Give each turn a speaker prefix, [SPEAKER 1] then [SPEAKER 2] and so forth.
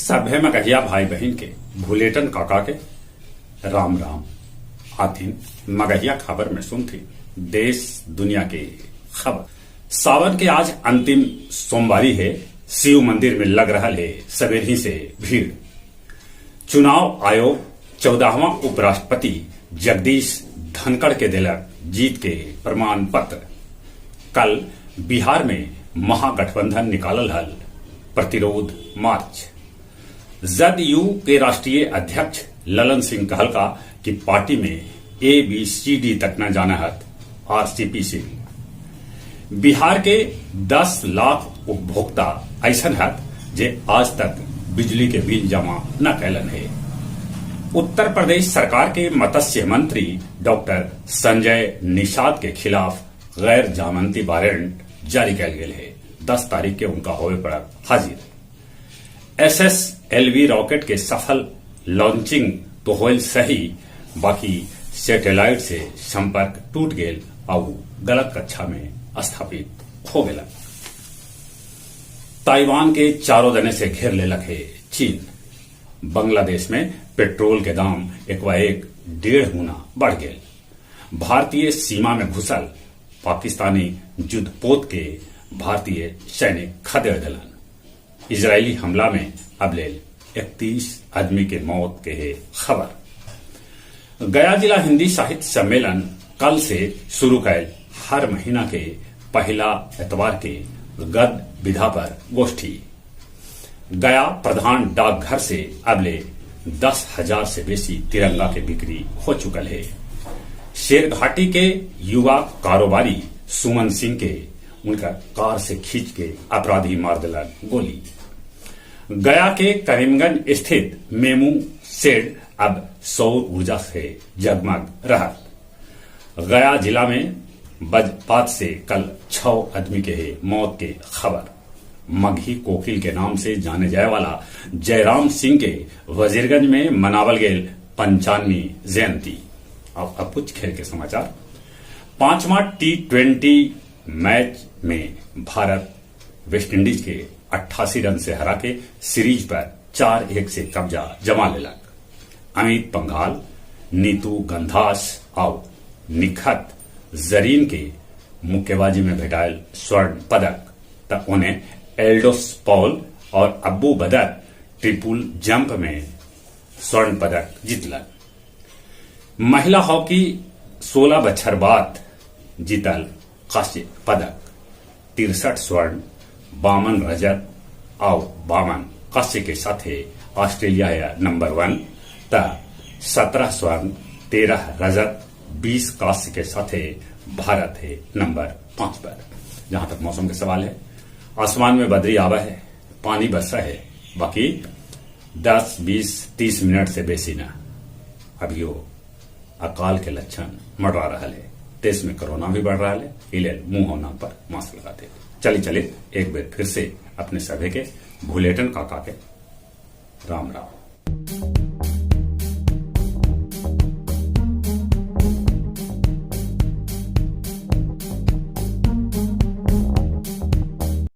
[SPEAKER 1] सभे मगहिया भाई बहिन के भुलेटन काका के राम राम। आथिन मगहिया खबर में सुनथी देश दुनिया के खबर। सावन के आज अंतिम सोमवारी है। शिव मंदिर में लग रहा है सवेर ही से भीड़। चुनाव आयोग 14वां उपराष्ट्रपति जगदीश धनखड़ के दिलक जीत के प्रमाण पत्र। कल बिहार में महागठबंधन निकालल हल प्रतिरोध मार्च। जदयू के राष्ट्रीय अध्यक्ष ललन सिंह कहलका कि पार्टी में ए बी सी डी तक न जाना हत आरसीपी सिंह। बिहार के 10 लाख उपभोक्ता ऐसन हत जे आज तक बिजली के बिल जमा न कैलन है। उत्तर प्रदेश सरकार के मत्स्य मंत्री डॉक्टर संजय निषाद के खिलाफ गैर जमानती वारंट जारी कैल गेल है। 10 तारीख के उनका होवे पड़त हाजिर। एसएसएलवी रॉकेट के सफल लॉन्चिंग तो होल सही, बाकी सैटेलाइट से संपर्क टूट गेल और गलत कक्षा में स्थापित हो गेला। ताइवान के चारों दने से घेर लेलक है चीन। बांग्लादेश में पेट्रोल के दाम एक 1.5 गुना बढ़ गेल। भारतीय सीमा में घुसल पाकिस्तानी युद्धपोत के भारतीय सैनिक खदेड़ दिलन। इजरायली हमला में अब लेल 31 आदमी के मौत के है खबर। गया जिला हिंदी साहित्य सम्मेलन कल से शुरू कैल हर महीना के पहला एतवार के गद विधा पर गोष्ठी। गया प्रधान डाकघर से अबले 10,000 से बेसी तिरंगा के बिक्री हो चुकल है। शेरघाटी के युवा कारोबारी सुमन सिंह के उनका कार से खींच के अपराधी मार दिलन गोली। गया के करीमगंज स्थित मेमू शेड अब सौर ऊर्जा से जगमग रहा। गया जिला में वज्रपात से कल 6 आदमी के है मौत के खबर। मगही कोकिल के नाम से जाने जाए वाला जयराम सिंह के वजीरगंज में मनावल गेल 95वीं जयंती। अब कुछ खेल के समाचार। 5वां T20 match में भारत वेस्टइंडीज के 88 रन से हरा के सीरीज पर 4-1 से कब्जा जमा लेलक। अमित पंघाल, नीतू गंधास और निखत जरीन के मुक्केबाजी में भेटायल स्वर्ण पदक त उन्हें एल्डोस पॉल और अब्बू बदर ट्रिपल जंप में स्वर्ण पदक जीतलन। महिला हॉकी 16 बछर बाद जीतल कांस्य पदक। 63 स्वर्ण, 52 रजत और 52 कांस्य के साथे ऑस्ट्रेलिया है नंबर 1 त 17 स्वर्ण, 13 रजत, 20 कांस्य के साथे भारत है नंबर 5 पर। जहां तक मौसम के सवाल है, आसमान में बदरी आवा है, पानी बरसा है, बाकी 10, 20, 30 मिनट से बेसी ना। अभी वो अकाल के लक्षण मडरा रहा है। देश में कोरोना भी बढ़ रहा है, इले मुंह और नाक पर मास्क लगाते। चली चले एक बार फिर से अपने सभे के भुलेटन काका के राम राम।